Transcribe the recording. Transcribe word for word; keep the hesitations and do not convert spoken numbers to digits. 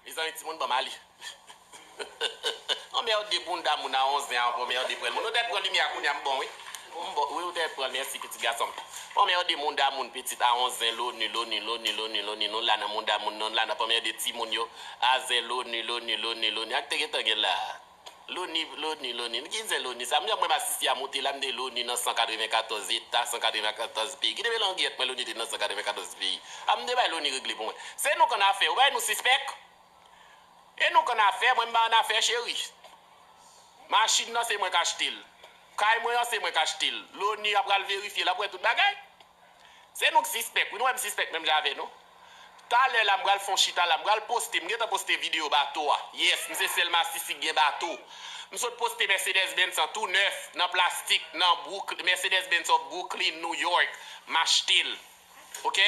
Mezanmi, timoun, ban m ale. Anmède bounda moun a onz an, anmède pran l. Moun, ou te pran limyè a kounye a, m bon, wi. M bon, wi, ou te pran l, mèsi, pitit gason m. Anmède bounda moun, pitit a onz an, Loni, Loni, Loni, Loni, Loni, nou la nan bounda moun, nou la nan anmède timoun yo. A zen, Loni, Loni, Loni, Loni. Ak te gentan gen la. Loni, Loni, Loni. Ki zen Loni sa? M di mwen, masisi a monte la, m de Loni nan san katrevenkatòz eta, san katrevenkatòz peyi. Ki te vle langyèt mwen, Loni te nan san katrevenkatòz peyi. A m de bay Loni regle pou mwen. Se nou k annafè, ou bay nou sispèk? E nou k annafè, mwen m pa annafè, cheri. Machin nan, se mwen k achte l. Kay mwen an, se mwen k achte l. Loni ap pral verifye, l ap wè tout bagay. Se nou k sispèk, wi, nou wè m sispèk menm jan avè nou. Talè la, m pral fè yon chita la, m pral poste, m gentan poste videyo bato a. Yes, m se sèl masisi k gen bato. M sot poste Mercedes Benz an tou nèf, nan plastik, nan Brook-, Mercedes Benz of Brooklyn, New York. M achte l. Oke?